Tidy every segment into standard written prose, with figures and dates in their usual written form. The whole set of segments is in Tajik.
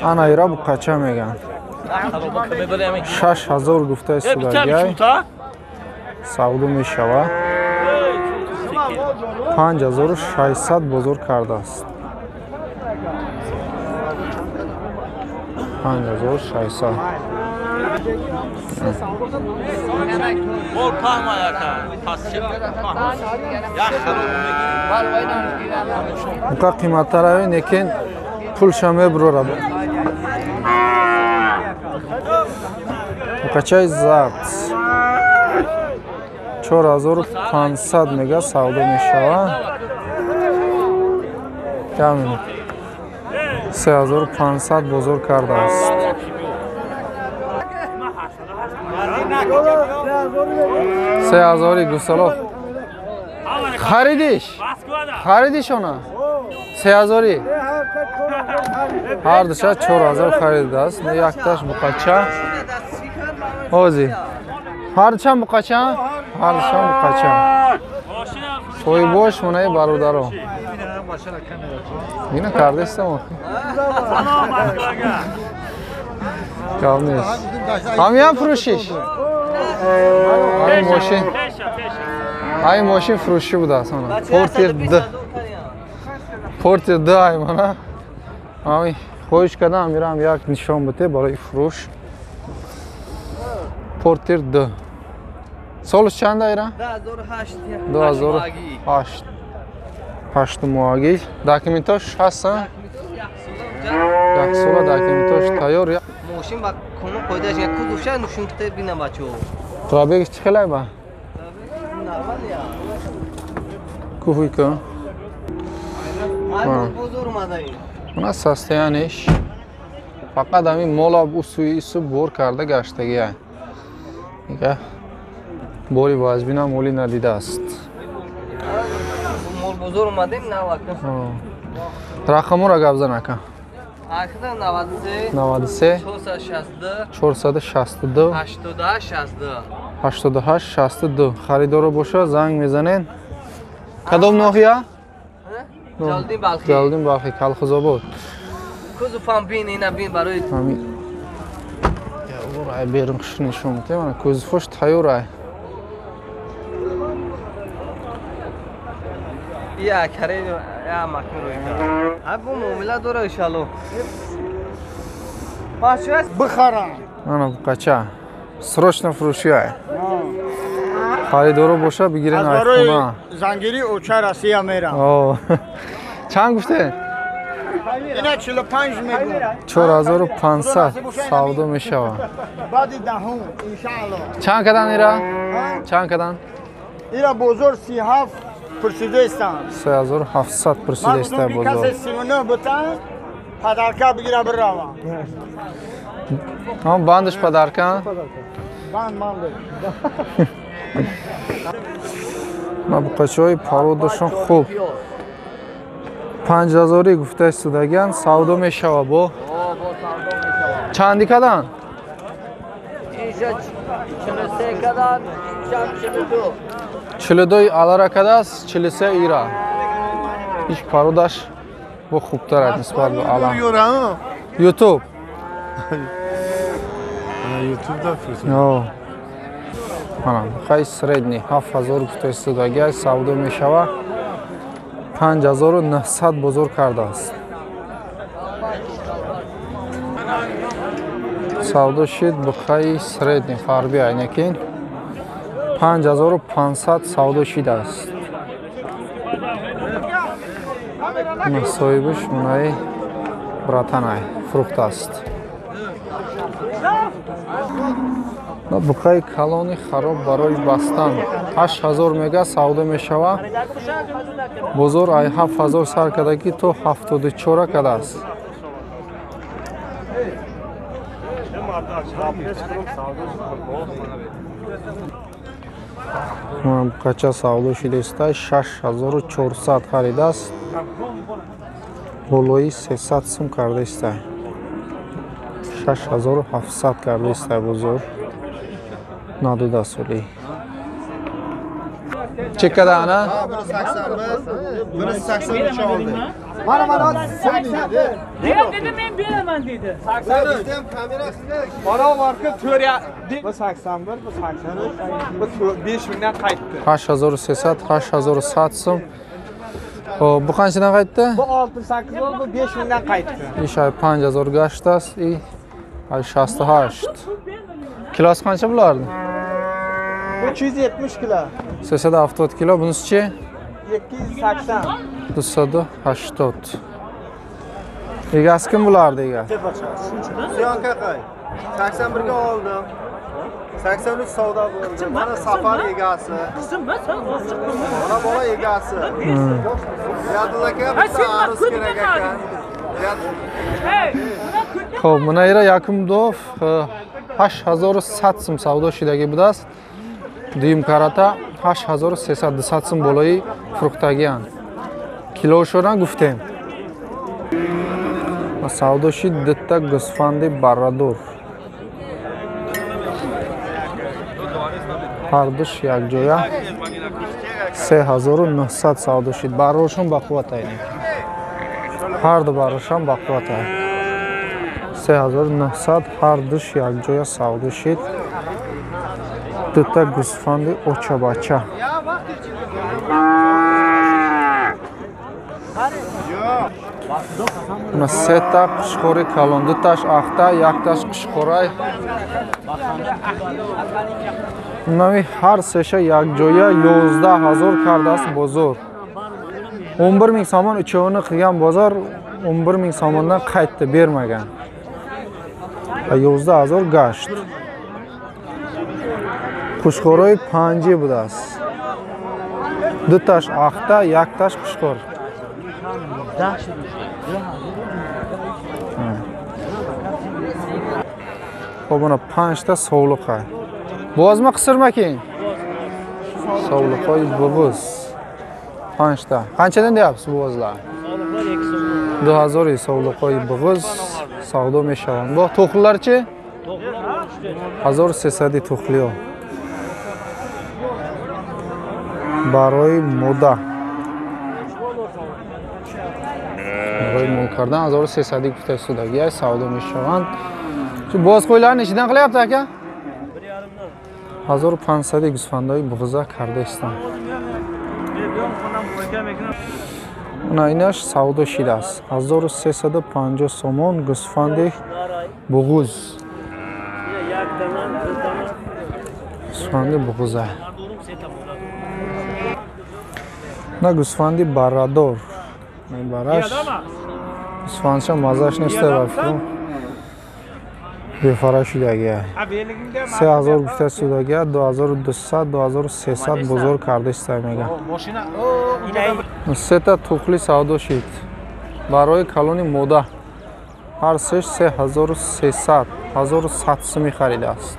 Ана ира буқача меган. 6000 гуфта истодагиай. Савдо мешава. 5600 бозор кардааст. 5600. Буқа қиматтараве, лекин пулша мебурора. Буқачаи зард 4500 мега савдо мешава. Камин 3500 бозор кардааст. 3000 гусало. Харидиш? Харидиш она? 3000. Ҳар душа 4000 харидааст. Якташ буқача. Ҳози. Ҳар душам буқача? Ҳар душам буқача. Соҳибош монаи бародаро. Ина кардестам охи. Гап нест. Ҳамиам фурӯшиш? Ҳамин мошин. Ҳамин мошин фурӯшӣ будааст ана. Портер Д. Портер Д ай мана. Ҳамин хоҳиш кардам амирам як нишон бите барои фурӯш. Портер Д. Солаш чанд айра? 2008. 2008. 8 моҳагӣ. Документош ҳастан? Як сола документош тайёр. Мошин ба қонун қоидааш як кузовша нушункта бинам бачо. Пробегш чӣ хелай ба? Нормал я. Куҳуй ку? Бозор омадаем. Мана состояниш фақат ҳамин мола усуи ису бор карда гаштагиай. Нига бори вазбинам оли надидааст. Мол бозор омадем навака. Рақаморо гап зан ака. 93 93 462 462 88 62 88 62. Харидоро боша занг мезанен. Кадом ноҳия? Ҷалолиддин Балхӣ. Ҷалолиддин Балхӣ, Калхозобод. Кузовам бин, ина бин барои ҳамин. Ай берун хуш нишон медиҳем. Ана кузовош тайёр ай. Я каре я макин рӯй кард. Ай бо муомила дора иншалло. Бача бихарам. Ана буқача. Срочно фурӯшӣ ай. Харидоро боша бигирен айхона. Зангири оча Россия мерам. Чанд гуфте? Ина 45 мегӯм. 4500 савдо мешавад. Баъди даҳум иншаалло. Чанд кадан ира? Чанд кадан? Ира бозор 37 пурсидаистам. 3700 пурсидаиста бозор. Ман касе 39 бутан падарка бигира биравам. Ҳам бандаш падарка? Банд ман. Ма буқачаҳои пародашон хуб. 5000 гуфта истодагиан савдо мешава бо. Чанди кадан? 43 кадан, 42. 42 алара кадааст, 43 ира. Иш пародаш бо хубтар аст нисбат ба ала. Ютуб. Ютуб да фурсат. Ана, хай средний 7000 гуфта истодагиай савдо мешава. 5900 бозор кардааст. Савдо шид бухаи средний фарби айнекин 5500 савдо шидааст. Соҳибаш мунаи братанай фурӯхтааст. Бухаи калони хароб барои бастан 8000 мега савдо мешава. Бозор ай 7000 сар кардагӣ то 74 кардааст. Буқача савдо шидааст 6400 харидааст. Болои 300 сум кардааст. 6700 кардааст бозор. Надодааст оли. Чӣ када ана? 181, 183 oldu. Mana 81. Dedim men beraman dedi. 83. Mana marka 4 bu 81, bu 83, bu 5000 dan qaytdi. 8300, 8100 so'm. Xo'p, bu qanchadan qaytdi? Bu 68 bo'ldi, bu 5000 dan qaytdi. Ish ay 5000 gashtasi, i ay 68. Kilosi qancha bularni? Bu 270 kilo. 370 kilo, bunisi-chi? 280. 280. Egasi kim bulardi egasi? Siyonka qay. 81 ga oldim. 83 savdo bo'ldi. Mana Safar egasi. Mana bola egasi. Ziyodulla aka bitta aruz kerak ekan. Xo'p, mana ira Yakimdov 8100 so'm savdo shidagi budast. Дуюм карата 8300 200 сум болои фурӯхтагианд. Килошона гуфтем. Ва савдо шид дитта гӯсфанди баррадор. Ҳардуш якҷоя 3900 савдо шид. Баррошон ба қувват айнем. Ҳарду баррошон ба қувват ай. 3900 ҳардуш якҷоя савдо шид. Дитта гӯсфанди очабача. Мына сета қушқори калон, дуташ ахта, якташ қушқорай. Нави ҳар сеша якҷоя 11000 кардааст бозор. 11000 сомон uchovini qilgan bozor 11000 somondan qaytdi, bermagan. 11000 gasht. Қушқорои панҷи будааст. Дуташ ахта, якташ қушқор. Хоб, мана 5та совлуқай. Bo'g'ozmi, qisirmi keyin? Sovliqoy bo'g'iz. 5ta. Qanchadan deyapsiz bo'g'ozlar? 2000 sovliqoy bo'g'iz savdo mешаванд. Bu to'qlilarchi? 1300 to'qliyo. Барои мода. Барои мол кардан 1300 гуфта судагӣ савдо мешаванд. Shu bo'g'iz qo'ylarni nechidan qilyapti aka? 1500 гӯсфандои буғза карда истанд. Мана инаш савдо шидааст. 1350 сомон гӯсфанди буғуз. Гӯсфанди буғуза. На гӯсфанди баррадор. Бараш гӯсфандша мазаш неста ба фикрам. Бефара шудагия. 3000 гуфта судагия, 2200, 2300 бозор карда иста мега. Сета тухли савдо шид. Барои калони мода. Ҳар сеш 3300, 1100 суми харидааст.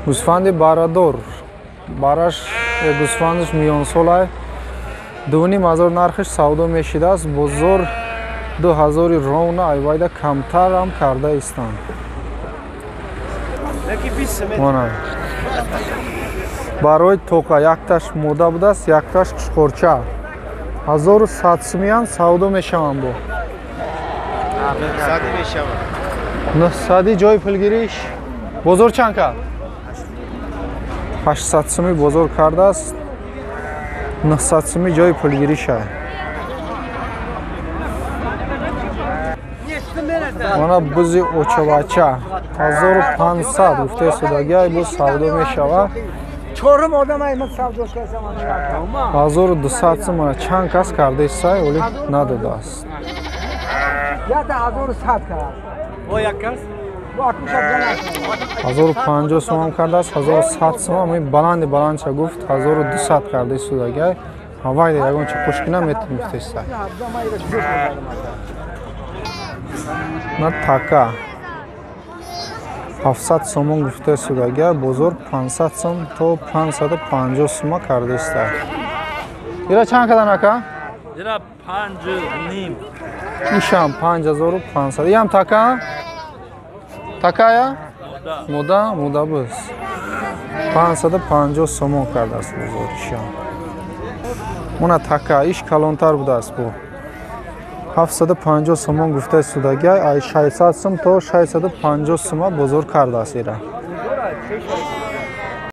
Гӯсфанди баррадор. Бараш гӯсфандаш миёнсолай. 2500 нархиш савдо мешидааст. Бозор 2000 ровна айвайда камтарам карда истанд. Мана. Барои тоқа якташ мода будааст, якташ қушқорча. 1100 сумиян савдо мешаванд бо. 900 ҷои пулгириш. Бозор чанд кард? 800 суми бозор кардааст. 900 суми ҷои пулгириша. Мана бузи очавача 1500 гуфтаи судагиай буз савдо мешавад. 1200 сум мана чанд кас карда истай, оли надодааст. 1050 сомон кардааст, 1100 сомон, ами баланди баландча гуфт, 1200 карда истодагиай. Ҳавайда ягон ча пушкина метавонифта истай. На така 700 сомон гуфта истодагиай, бозор 500 сом то 550 сума карда истай. Ира чанд кардан ака? Ира 5,5. Ишам 5500. Иам така? Такая? Мода, мода буз. 550 сомон кардааст бозоришам. Мона така иш калонтар будааст бу. 750 сомон гуфта истодагиай, ай 600 сум то 650 сума бозор кардааст ира.